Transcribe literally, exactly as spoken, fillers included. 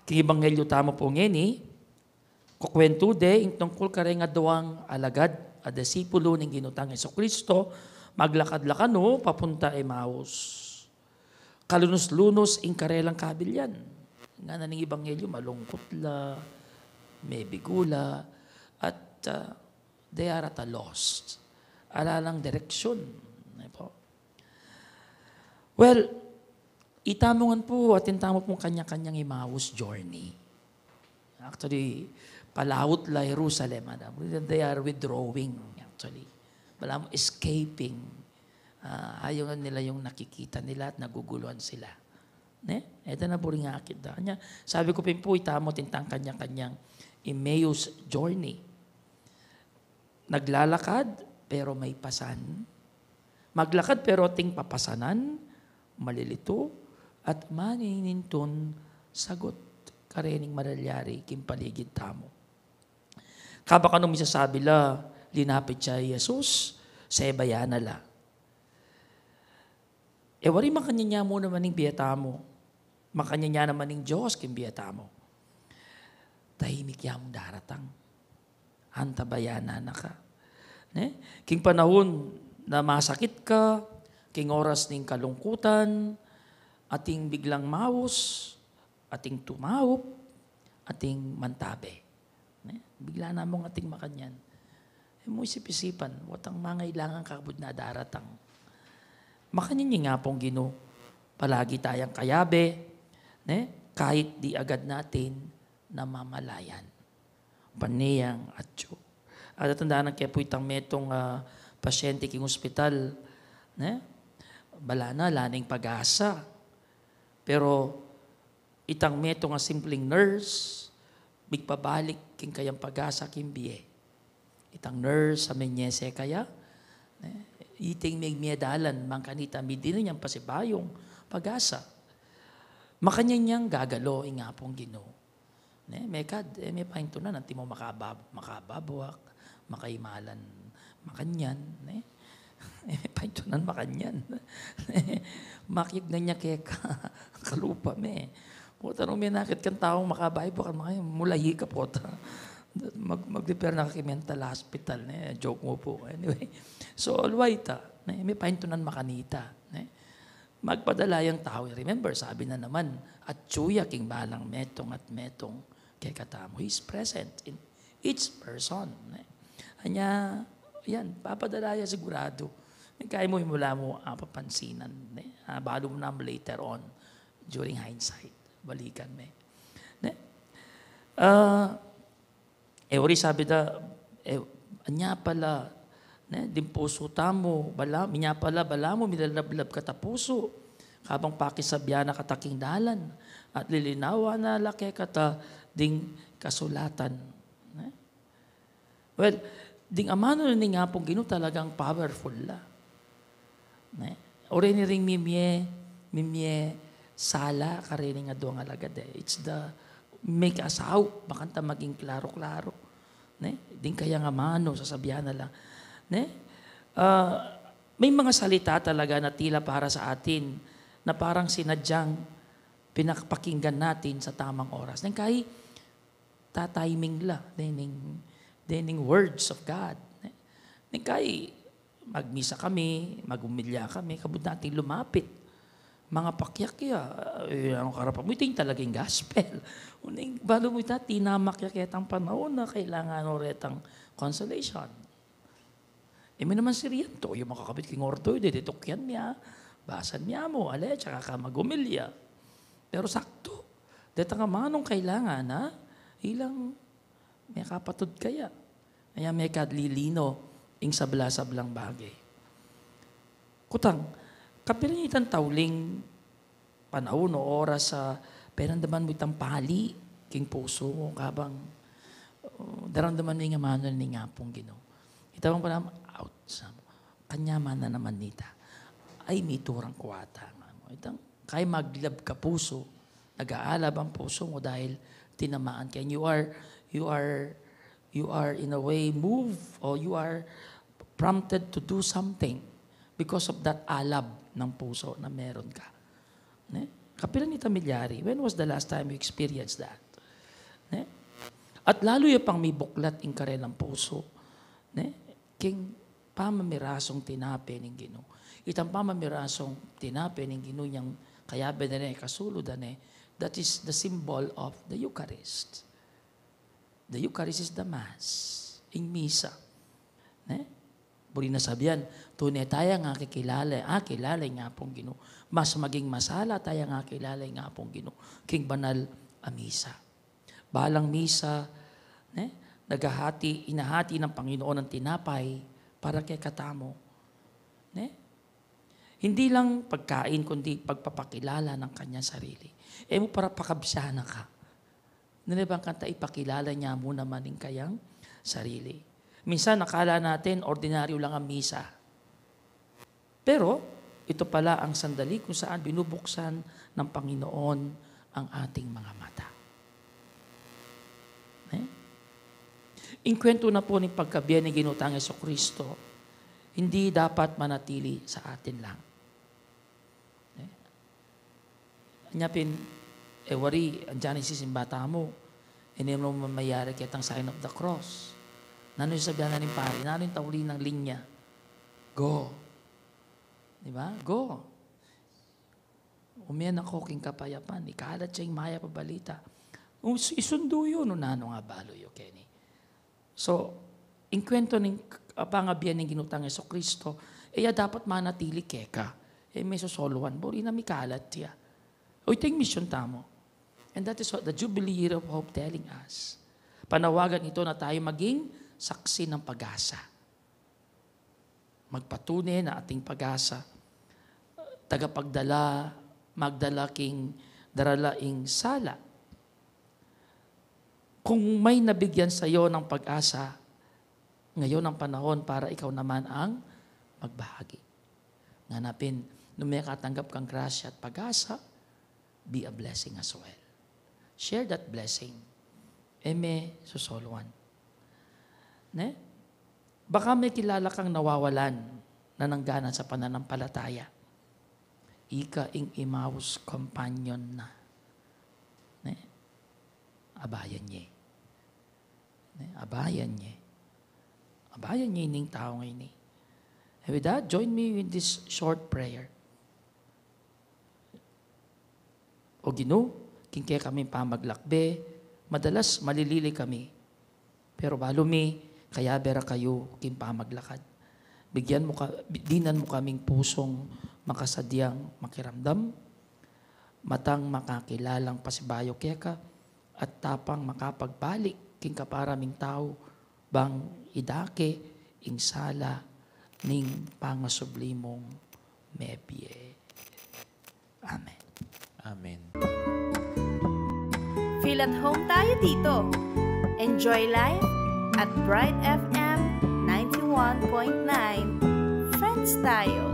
King Ebanghelyo tamu pu ngeni, kukuwentu de ing tungkul kareng aduang alagad a disipulo ning Ginu tang Jesucristo, maglakad la kanu papunta Emmaus. Kalunus-lunus ing karelang kabilyan. Ngana ning Ebanghelyo, malungkut la, mebigu la, at, ah, they are at a loss. Ala lang direksyon. Ano po? Well, itamu ngan pu, atin tamu pung kanya-kanyang Emmaus journey. Actually, palaut la Jerusalem, ano, they are withdrawing, actually. Balamu escaping. Ah, ayaw na nila yung nakikita nila at naguguluhan sila. Ne? Ito na pu ring akit da. Kanya, sabi ku pin pu, itamu atin tang kanya-kanyang Emmaus journey. Naglalakad, pero may pasan. Maglakad, pero ating papasanan, malilitu, at maninintun sagot karening maralyari king paligid tamu. Kabang kanu misasabi la, linapit ya i Jesus, sebayan na la. E wari, makanyan ya mu naman ing bie tamu. Makanyan ya naman ing Dios king bie tamu. Tahimik ya mung daratang. Antabayanan na ka. Ne? King panahun na masakit ka, king oras ning kalungkutan, ating biglang maus, ating tumaup, ating mantabe. Ne? Bigla na mung ating makanyan. E mu isip-isipan, watang mangailangan ka kabud na daratang. Makanyan ya nga pung Ginu, palagi tayang kayabe, ne? Kahit di agad natin namamalayan. Pane yang atyu. At tatandaan ke pu itang metung, ah, pasyente king ospital, ne? Bala na, ala neng pag-asa. Pero itang metung a simpleng nurse, migpabalik king kayang pag-asa king bie. Itang nurse a menyese kaya, ne? Iting migmie dalan, mang kanita, midi na yang pasibayung pag-asa. Makanyan yang gagalo ing Apung Ginu. Ne, mekad, e, me paintunan, anti mo makabab-, makababuak, makaimalan, makanyan, ne? E, me paintunan, makanyan. Makyag na nya keka, kalupa me. Puta, nung menakit kang taung makababuak, maka-, mulayi ka, puta. Mag-, mag-refer na ka king mental hospital, ne? Joke mu pu. Anyway, so, always ta, ne? Me paintunan makanita, ne? Magpadala yang tau. Remember, sabi na naman, atyu ya king balang metung at metung kekatamu. He is present in each person, ne? Anya, yan, papadala ya sigurado. Kaya mu, mula mu, ah, papansinan, ne? Ah, balu mu na later on, during hindsight, balikan me. Ne? Ah, E wari sabi da, e, anya pala, ne, ding pusu tamu, bala, anya pala, balamu, milalablab kata pusu, kabang pakisabyan na kata king dalan, at lilinawan na la kekata ding kasulatan. Ne? Well, ding amanu na ning Apung Ginu talagang powerful la. Ne? O reni ring mimie, mimie sala kareni ring aduang alagad e. It's the make us out, bakanta maging klaro-klaro. Ne? Ding kayang amanu, sasabian na la. Ne? Ah, may mga salita talaga na tila para sa atin na parang sinadyang pinapakinggan natin sa tamang oras. Neng kai, tatiming la dening, dening words of God. Neng kai, magmisa kami, magumilya kami, kabud nating lumapit. Mga pakyak ya, e, ano karapat mu, iti talagang gospel. Uling, balu mu ita, tinamak ya ketang panaun na kailangan no retang consolation. E mi naman sirian to, yung makakabit king ordo, de, de tukyan mia, basan mia mu, ale, tsaka ka magumilya. Pero sakto, detang amanung kailangan na ilang mekapatud kaya. Aya mekad lilino ing sabla-sablang bage. Kutang, kapilan itang tauling panaun o oras a peramdaman mu itang pali king pusu mu kabang, uh, daramdaman mu ing amanu na ning Apung Ginu. Ita bang pala, out, sa mu. Kanyaman na naman nita. Ay, miturang ku ata, nga mu. Itang, kay maglab ka pusu, nag-aalab ang pusu mu dahil tinamaan ka. And you are, you are, you are in a way moved or you are prompted to do something because of that alab ng puso na meron ka. Ne? Kapilan ita milyari? When was the last time you experienced that? Ne? At lalu ya pang mibuklat ing karelang pusu, ne? King pamamirasung tinape ning Ginu. Itang pamamirasung tinape ning Ginu yang kayabe da ne, kasulud da ne, that is the symbol of the Eucharist. The Eucharist is the Mass, ing misa. Ne? Buri na sabian, tune taya ngan akikilala, akilala ing Apung Ginu. Mas maging masala taya ngan akilala ing Apung Ginu king banal a misa. Balang misa, ne? Naghahati, inahati ng Panginoon ang tinapay para kekatamu. Ne? Hindi lang pagkain, kundi pagpapakilala ng kanyang sarili. E mu para pakabsana ka. Nune bang kanta ipakilala niya mu naman ing kayang sarili. Minsan, akala natin, ordinaryo lang ang misa. Pero, ito pala ang sandali kung saan binubuksan ng Panginoon ang ating mga mata. Ne? Ing kwento na po ning pagkabie ning Ginu tang Jesucristo, hindi dapat manatili sa atin lang. Ne? Anya pin, e wari, ang Genesis ing bata mu, e ne mu mayari ketang sign of the cross. Nanu ing sasabian na ning pari? Nanu ing tauli nang linya? Go. Di ba? Go. Ume na ko king kapayapan, ikalat ya ing mayap a balita. Us-, isundu yu, nung nanu ing abalu yu keni. So, ing kwento ning k-, pangabie ning Ginu tang Jesucristo, e ya dapat manatili keka. E me sosoluan, buri na mikalat ya. O, ita ing misyon tamu. And that is what the Jubilee Year of Hope telling us. Panawagan ito na tayo maging saksi ng pag-asa. Magpatune na ating pag-asa. Tagapagdala, magdala king darala ing sala. Kung may nabigyan sa'yo ng pag-asa, ngayon ang panahon para ikaw naman ang magbahagi. Ngana pin, nung makatanggap kang grasya at pag-asa, be a blessing as well. Share that blessing. E me sosoluan. Ne? Baka may kilala kang nawawalan na ng gana sa pananampalataya. Ika ing Emmaus companion na. Ne? Abayan ye. Ne? Abayan ye. Abayan ye ining tau ngeni. And with that, join me in this short prayer. O Ginu, king kekaming pamaglakbe, madalas malilili kami. Pero balu mi, kayabe ra kayu king pamaglakad. Bigyan mu ka, dinan mu kaming pusung makasadyang makiramdam, matang makakilalang pasibayu keka, at tapang makapagbalik king kapara ming tau, bang idake ing sala ning pangasubli mung mebie. Amen. Amen. Feel at home tayo dito. Enjoy life at Bright F M ninety-one point nine. Friends tayo.